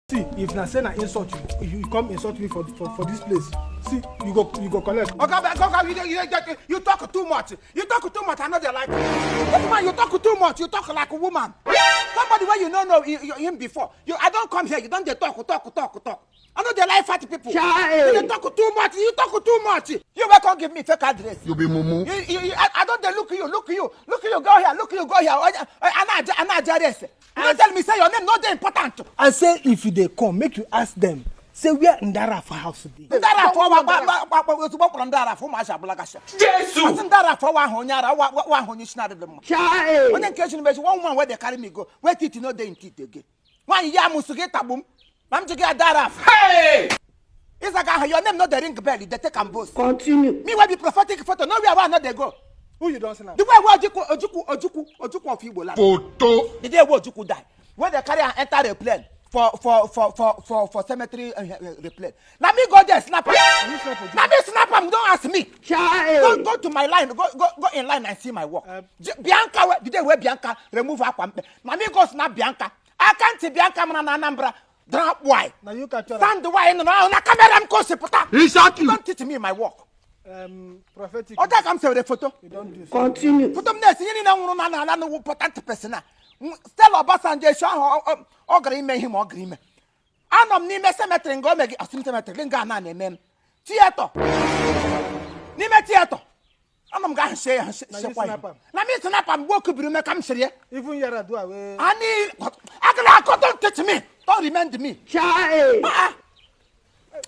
See, if na say na insult you come insult me for this place, see, you go collect. Oga, you talk too much. You talk too much. I no dey like am. This man, you talk too much. You talk like a woman. Somebody wey you no know him before. I don come here. You don dey talk, talk, talk, talk. I no dey like fat people. You dey talk too much. You talk too much. You wey come give me fake address. You be mumu. I don dey look you, look you, look you, go here, look you, go here. Ana address. You no tell me say your name no dey important. I say if you dey come, make you ask them say where Ndara for house dey. Ndị ara afọ wa ozugbo mkpọrọ ndị ara afọ ụmụazị abụlagasị. Asị ndị ara afọ wa ahụ onye ara wa ahụ onye isi na-adịghị mma. Onye nke echiri mechi, one woman wey dey carry me go wey teeth no dey in teeth again. Nwaanyị ya amụsụ gị tagbu m ma m ji gị ada ara afọ. Ịzaga ahụ, your name no dey ring bell, you dey take am boast. Continue. Me wey be prophetic photo, no where wey I no dey go. Who you don send am? The way wey Ojukwu, Ojukwu, Ojukwu, Ojukwu of Igbo land. Photo. The day wey Ojukwu die, when they carry am enter a plane for cemetery, plane, na me go there snap am. Na me snap am. Don't ask me. Go go to my line, go go go in line and see my work. Bianca wey the day wey Bianca remove akwa mkpe, na me go snap Bianca. Aka ntị Bianca mara na Anambra drop why. Na you capture am? Stand why nọ na camera m ka o si pụta. Exactly. Don't teach me my work. Prophetic. Ọ dị ka m sewere foto. You don do so. Continue. Foto m na-esi ihe niile nwụrụ na ala na important person a, Stella Obasanjo esi ahụ ọ gara ime ihe ma ọ gara ime. Anọ m n'ime cemetery nga o megi asị m cemetery nga na na-eme m theatre, n'ime theatre anọ m ga ahụ sie ya. Na you sekwa snap ya am? Na m snap am mgbe o kubiri ume ka m siri ya. Even Yaradua wey. Ani agara akọ. Don't teach me, don't remind me. Ah, ah.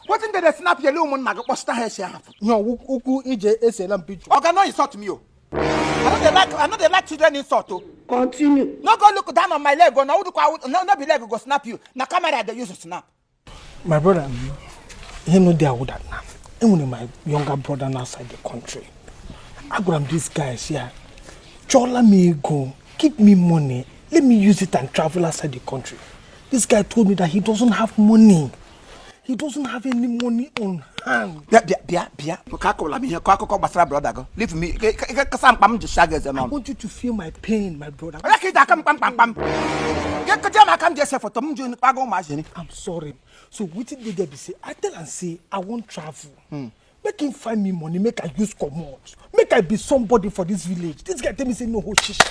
Wetin dey snap yelu ụmụnna gị kpọsịta ha esi ahụ. Ihe ukwu ije esela m picture. Oga, no insult me o. I no dey like children insult o. Continue. No go look down on my leg o. Na who no, no be leg go snap you, na camera dey use to snap. My brother, ihe no dey awụ that na enwere my younger brother na outside the country. Agwara m this guy si ya chọọla m ego, give me money, let me use it and travel outside the country. This guy told me that he doesn't have money, he doesn't have any money on hand. Bịa, bịa, bịa, bịa ka akọwala m ihe kọ akụkọ gbasara brother gị. Leave me kasa mkpa m ji sha gị eze I n'ọnụ. Want you to feel my pain, my brother. Onye ka iji aka m kpam kpam kpam gị kụje m aka m ji ese foto m ji kpaga ụmụazị. I'm sorry. So wetin dey there be say I tell am say I wan travel, make him find me money, make I use comot, make I be somebody for this village. This guy tell me say no ho shishi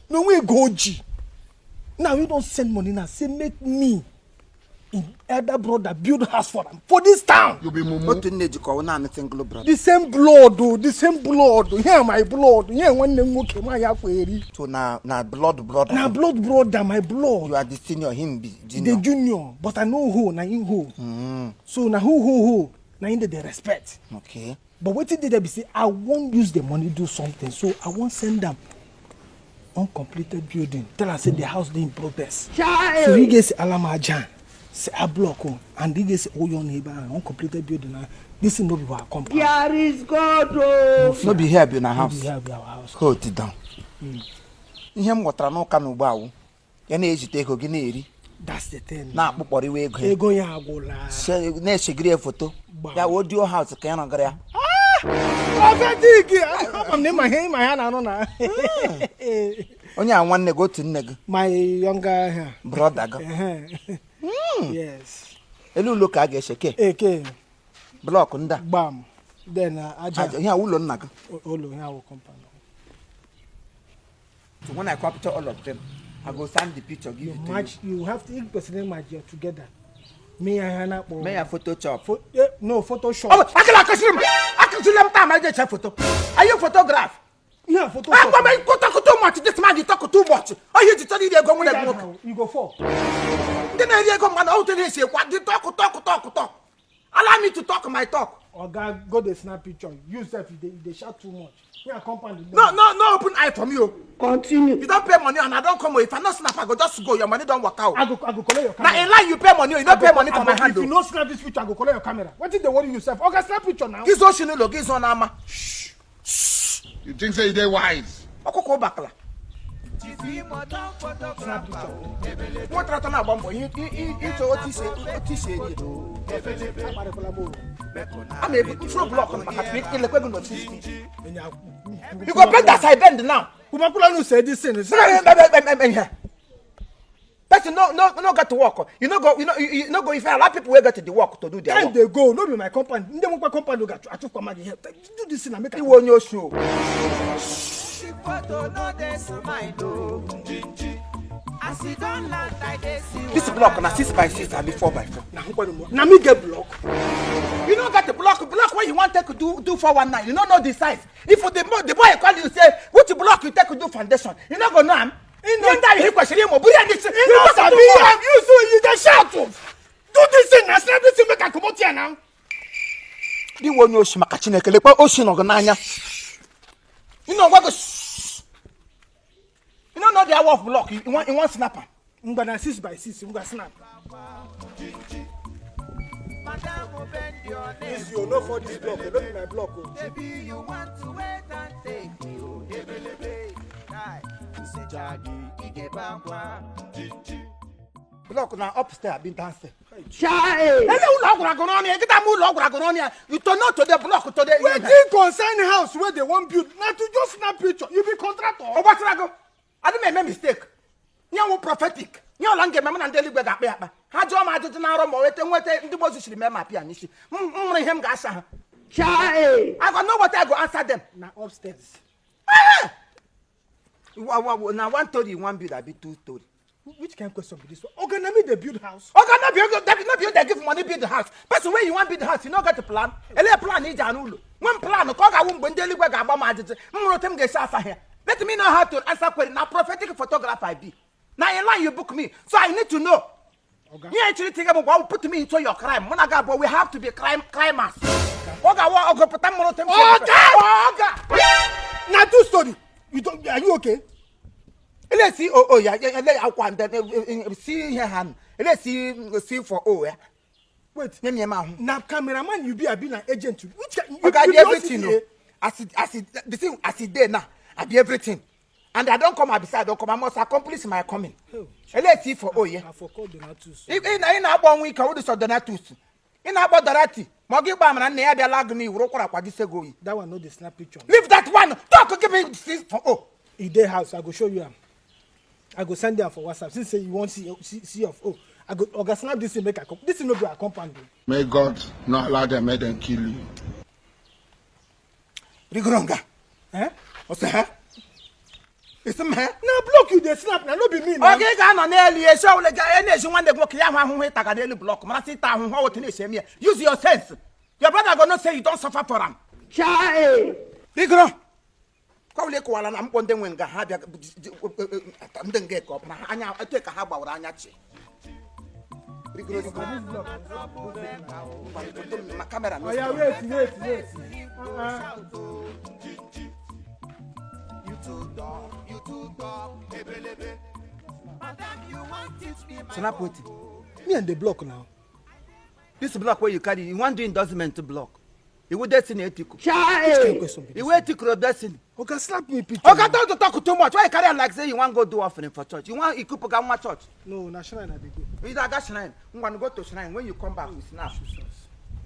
no wey go ji. Now you don send money now say make me him elder brother build house for am for this town. You be mumu. Otu nne jikọ naanị single brother. The same blood o, the same blood o. Here my blood here, nwanne m nwoke nwaanyị akwa eri. So na blood brother. Na blood brother, my blood. You are the senior, him be junior. The junior, but I know who na him who. So na who na him dey respect. But wetin dey there be say I wan use the money do something, so I wan send am uncompleted building, tell am say the house dey in progress. So he get alamaja say a block o and he get oyo na ebe ahụ uncompleted building na this thing no be our compound. There is God o. No be here be na No house. be here be our house. Hold it down. Ihe m ghọtara n'ụka na ugbu awụ ya na-ejite ego gị na-eri. That's the thing. Na-akpụkpọrịwa ego ya. Ego ya agwụla. Na-eshegiri ya foto. Gbam. Ya audio house ka ya nọgara ya. Prophetic, ama m na ịma ihe ịma ya na-arụ na. Onye a nwanne gị, otu nne gị? My younger here. Brother gị? Yes. Elu ụlọ ka a ga-ese ke? Eke. Block ndị a? Gbam, then aja. Aja, ihe a ụlọ nna gị? Ụlọ ihe awụ compound. So when I capture all of them, I go send the picture give You it to match, you have to kwesịrị ịmaji ya together mee ya ihe a na-akpọ you. Mee ya Photoshop. No, Photoshop. Oh, akala akụziri m, akụziri m taa ma eje eche foto. Are you photograph? Ihe a Photoshop. Akwa m talk too much. This man, you talk too much. Oh, you ji chọrọ iri ego nwere gị nwoke. You go fall. Ndị na-eri ego mmadụ ọ hụtere esi ekwa dị talk, talk, talk, talk. Allow me to talk my talk. Oga, go dey snap picture. You sef, you dey shout too much. Here compound. No, no, no open eye for me o. Continue. You don pay money and I don come o. If I no snap, I go just go. Your money don waka o. I go collect your Na camera. in line you pay money o, you no pay money I for go, my hand If you o. no snap this picture, I go collect your camera. Wetin dey worry you sef? Oga, snap picture now. Gị zụọ oshi n'ụlọ gị, zụọ n'ama. You think say you dey wise? Ọkụkọ ụbakala. Snap picture. Nwetara atọ na-agba mbọ ihe ịchọ otu isi eri. Akparịkwala m o. A na-ebu throw block maka ilekwe gị n'otiti. Enya. You go bend as I bend now. Kumakula no say this thing. Ihe. Person no get work. You no go you no you, you no go if you allow people wey get the work to do their Time work. dey go, no be my compound. Ndị nwekwa compound ga-achụkwa mmadụ ihe. Do this thing na make I. Iwe onye osu o. Photo no dey smile o. As e don land, I dey see This block na 6 by 6 abi 4 by 4? Na nkwado mo. Na me get block. You no get the block, block wey you wan take do 419. You no know the size. If the boy call you say which block you take do foundation, you no go know am. Ihe ndị ahụ ị kwesịrị ịmụ bụrụ ya n'isi. You no sabi am. You so you dey shout o. Do this thing na snap this thing make I comot here now. Iwe onye oshi, maka Chineke, lekwa oshi nọ gị n'anya. You know gwa go shh. You no know the hour of block. You wan snap am? Ngwa, na 6 by 6. Ngwa, snap. Madam, bend your neck. Easy o, no fall this block o, no be my block o. Baby, you want to wait and take me, oh, ebelebe. Kai, nsijagi, igebakwa. Block na upstairs abi downstairs? Chai. Ele ụlọ ọgwụrụ agụ n'ọnụ ya kịta ma ụlọ ọgwụrụ agụ n'ọnụ ya. You to know to the block to the. Wetin concern house wey dey wan build? Na to just snap picture. You be contractor. Ọ gbasara gị? Adị m eme mistake. Nye nwụ prophetic nye ụlọ m ga-eme m na ndị eluigwe ga-akpa ya akpa. Ha jụọ m ajụjụ na arọ ma weta nweta ndị gbozi siri mee ma pịa n'isi m m nwere ihe m ga-asa ha. Chai. I go know what I go answer them. Na upstairs. Na one story you wan build abi two story? Which kind question be this one? Oga, na me dey build house. Oga, no be you dey give money build house. Person wey you wan build house, you no get plan. Ele plan iji arụ ụlọ nwe m plan ka ọ ga-awụ mgbe ndị eluigwe ga-agba m ajụjụ m nwere otu m ga-esi asa ha. Let me know how to answer query. Na prophetic photographer I be. Na in line you book me, so I need to know. Oga. Ihe chiri tinye m gwa put me into your crime. Mụ na gị abụọ, we have to be crime crimers. Ọ ga-awụ ọgụpụta mmụrụ otu m si. Oga! Oga! Na two story. You don, are you okay? Ele si o o ya ele akwa ndị si ihe ha nụ. Ele si c for o ya. Wait. Nye m ya m ahụ. Na cameraman you be abi na agent you? Which kind? You, Oga, I you be be everything o. OCDA? As it the thing as e dey now, I be everything. And I don come, abi say I don come, I must accomplish my coming. Oh. Ele c for o ya. I for call Donatus. Ị na-agba ọnwa ike ọwụdụ sọ Donatus. Ị na-akpọ Dorati ma ọ gị gba amara nna ya bịala agụ n'iwu ụkwara kwagise gị oyi. That one no dey snap picture. Leave that one. Talk, give me c for o. E dey house. I go show you am. I go send am for WhatsApp. Since say you wan see of o, I go. Oga, snap this thing make I come. This thing no be our compound o. May God not allow them, make them kill you. Rigoro nga. Eh? Ọsọ ha isi m ha. Na block you dey snap na, no be me na. Ọ gị ga-anọ n'elu ya esi ọwụla ga na-esi nwanne gị nwoke ya ahụ ahụhụ ịtaga n'elu block mara sị ịta ahụhụ ọ otu na-esi eme ya. Use your sense. Your brother go know say you don suffer for am. Chai. Rigoro kọwụla ịkụwala na mkpọ ndị nwe nga ha bịa ndị nga ka ọ bara ha anya etu ka ha gbawara anya chi. Rigoro, rigoro. Ngwa, foto m ma camera no. Oya, wait, wait, wait. Uh-uh. You too talk, you too talk, ebelebe. Madam, you wan teach me my Snap wetin? Me and the block now. This block wey you carry, you wan do endorsement block iwu destiny etiku. Which kind Chai. question be this? Iwu etikuro destiny. Oga, snap me picture. Oga, don't talk too much. Why you carry am like say you wan go do offering for church? You wan ikupuga nwa church? No, na shrine I dey go. You dey aga shrine. Ngwanu, go to shrine. When you come back, we snap.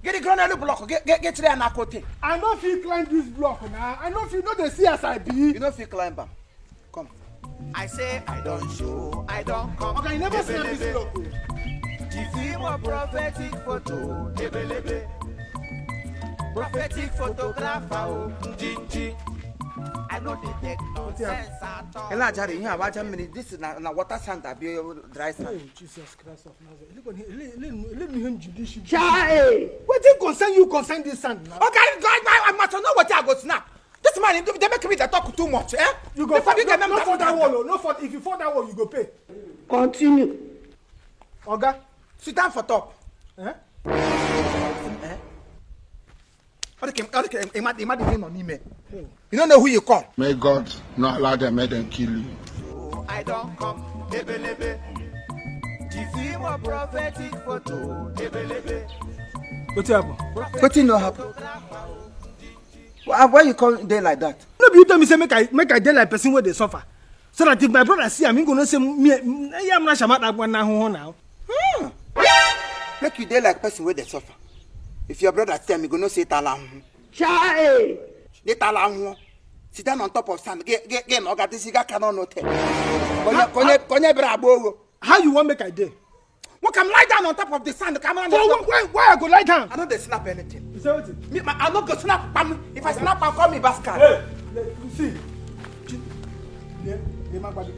Gịnị gịrị n'elu block gị chịrị ya n'aka ote? I no fit climb this block na. I no fit, no dey see as I be. You no fit climb am. Come. I say I don show, I don come. Oga, you never snap this block o. Jifimo prophetic photo, ebelebe. Prophetic photographer, oh, njinji. I no dey take nonsense at all. Ele ajara ihe awa aja mmiri. This na water sand abi dry sand? Oh, Jesus Christ of Nazareth. Ele ihe m ji dị isi. Chai. Wetin concern you concern this sand na? Oga, I must know wetin I go snap. This man dey make me dey talk too much, eh? You go Before fall, you no, get no fall that wall o. No fall. If you fall that wall, you go pay. Continue. Oga. Sit down for top. Eh? Eh, ọ dị ka ịma dị ihe nọ n'ime. You no know who you call. May God not allow them, make them kill you. I don come, ebelebe. Jifimo prophetic photo, ebelebe. Wetin happen? Wetin no happen? Why you come dey like that? No be you tell me say make I dey like person wey dey suffer so that if my brother see am, he go know say me ya m na shama akpa na ahụhụ na. Make you dey like person wey dey suffer. If your brother see am, you go know say ịtala ahụhụ. Chai. Ịtala ahụhụ. Sit down on top of sand gị na ọ ga-adịzi gị aka n'ọnụ te ka onye bịara agba ogho. How you wan make I dey? Nwoke m, lie down on top of the sand ka mara. For why I go lie down? I no dey snap anything. You say wetin? Me, I no go snap kpam. If I snap am, call me bastard. Hey, see. Le, le ma gbadi.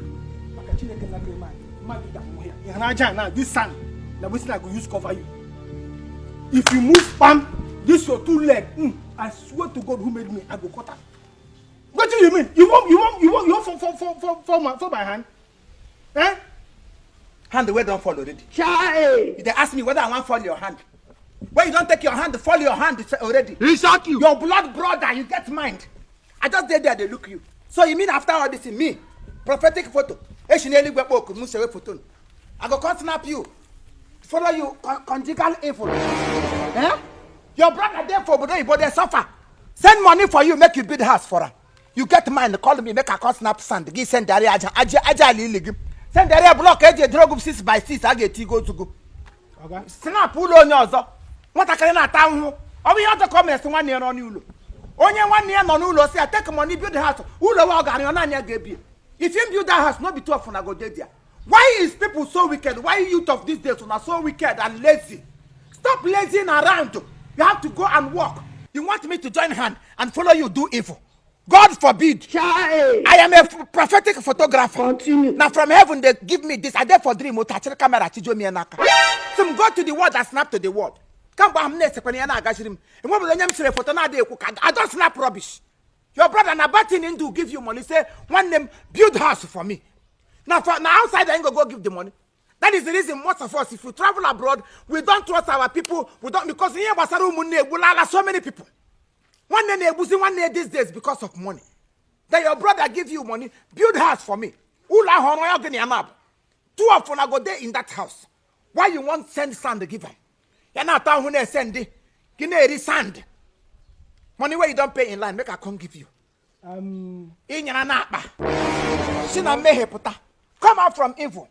Maka Chineke na kere man. Mmadụ ga-anwụ ya. Ị hụrụ aja now, this sand na wetin I go use cover you. If you move pam, this your two leg, I swear to God who made me, I go cut am. Wetin you mean? You wan for my hand? Eh? Hand wey don fall already. Chai! You dey ask me whether I wan fall your hand. When you don take your hand fall your hand already. He shock you. Your blood brother, you get mind. I just dey there dey look you. So you mean after all this, me, prophetic photo, eshi n'eluigwe kpọ oku m sewe photo. I go come snap you, follow you conjugal evil. Eh? Your brother dey for obodo oyibo dey suffer. Send money for you make you build house for am. You get mind call me make I come snap sand. Gị send ari aja aja aja ala ili gị. Send ari block eji edoro gị 6 by 6 a ga-eti go otugo. Oga. Snap ụlọ onye ọzọ. Nwatakịrị na-ata ahụhụ. Ọ bụ ihe ọjọọ ka ọ mere sị nwanne ya nọ n'ụlọ. Onye nwanne ya nọ n'ụlọ si ya take money build house. Ụlọ wa ọ gara naanị ya ga-ebi. If you build that house, no be two of una go dey there. Why is people so wicked? Why youth of these days una so wicked and lazy? Stop lazing around. You have to go and work. You want me to join hand and follow you do evil? God forbid. Chai! I am a prophetic photographer. Continue. Now from heaven they give me this. I there for dream. Otachiri camera chijo mi n'aka. Some go to the world and snap to the world. Kamgbe ahụ m na-esekwana ya na-agachiri m. Enwebeghị onye m sere foto na-adịghị ekwu ka I don't snap rubbish. Your brother na bad thing do give you money. Say, nwanne m, build house for me. Now for now outside I ain't go go give the money. That is the reason most of us, if we travel abroad, we don't trust our people. We don't, because ihe gbasara ụmụnne egbulala so many people. Nwanne na-egbuzi nwanne these days because of money. Then your brother give you money, build house for me. Ụlọ ahụ ọrụ ya gịnị ya na-abụ. Two of una go dey in that house. Why you want send sand give am? Ya na-ata ahụhụ na-ese ndị gị na-eri sand. Money wey you don pay in line, make I come give you. Ịnyara na-akpa. Si na mmehie pụta. Come out from evil.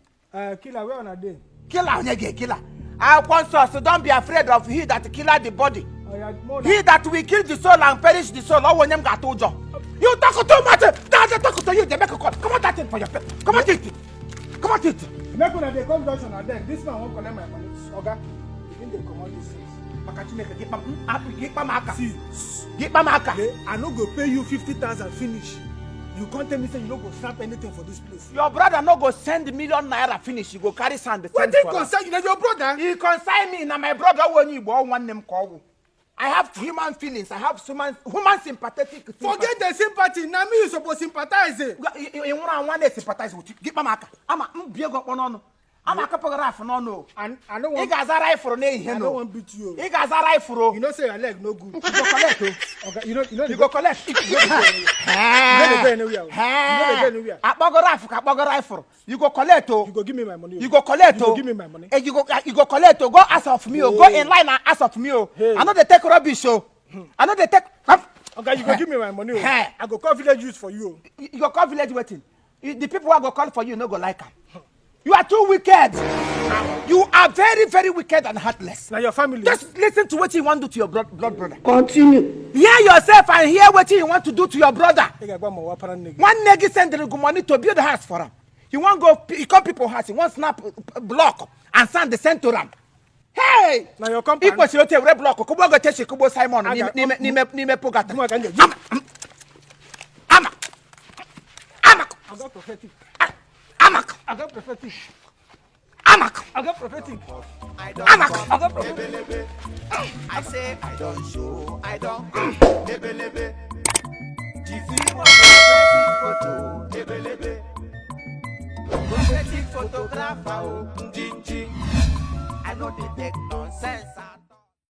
Killer, where una dey? Killer onye ga-ekila. Akwụkwọ nsọ sị don't be afraid of he that killer the body. Oya, more. He that will kill the soul and perish the soul, ọ onye m ga-atụ ụjọ. You talk too much. That they talk to you, they make a call. Come on, that thing for your face. Come on, it. Come on, it. Make una dey come junction abeg. This man wan collect my money. Oga, begin dey comot this things. Maka Chineke, gị kpa m aka. See, Gị kpa m aka. le, I no go pay you 50,000 finish. You come tell me say you no go snap anything for this place. Your brother no go send million naira finish, you go carry sand send Wetin for am. concern you? Na your brother. He consign me, na my brother wụ onye Igbo, ọ nwanne m ka ọ wụ. I have human feelings, I have human sympathetic sympathy. Forget the sympathy. Na me you suppose sympathize. Eh. Ị nwụrụ anwụ na-esympathize with you. Gị kpa m aka. Ama m bie gị ọkpọ n'ọnụ. Ama akapụghị afụ n'ọnụ o. And I no Ị wan ga-aza rifle n'ehihie I no. no wan beat you. Ị ga-aza rifle o. You know say your leg no good. You go collect o. Oga, you know You go collect. You no dey go anywhere o. You no dey go anywhere. Akpọgo rifle ka akpọgo rifle. You go collect o. You go give me my money o. You go collect You o. go give me my money. Eh, you go collect o. Go ask of me o. Go Hey. in line and ask of me o. Hey. I no dey take rubbish o. I no dey take. Oga, you go give me my money o. Hey. I go call village youth for you o. You go call village wetin? The people wey go call for you no go like am. You are too wicked. You are very, very wicked and heartless. Na your family. Just listen to wetin you wan do to your blood brother. Continue. Hear yourself and hear wetin you want to do to your brother. Ị ga-agwa ma ụwa para nne gị. Nwanne gị sendịrị gị money to build house for am. You wan go, you come people house, you wan snap block and sand send to am. Hey! Na your compound. Ị kwesịrị otu ewere block kụgbuo gị otechi kụgbuo Simon Aga- n'ime pụgata. Gụnwa ka m ga-eji. Ama! Ama! Ama! Oga prophetic. Ama! Oga prophetic. Ama! Oga prophetic. I don Ama! come, Oga prophetic. ebelebe. I say I don show, I don come, ebelebe. Jifi mo prophetic photo, ebelebe. Prophetic photographer, oh, njinji. I no dey take nonsense.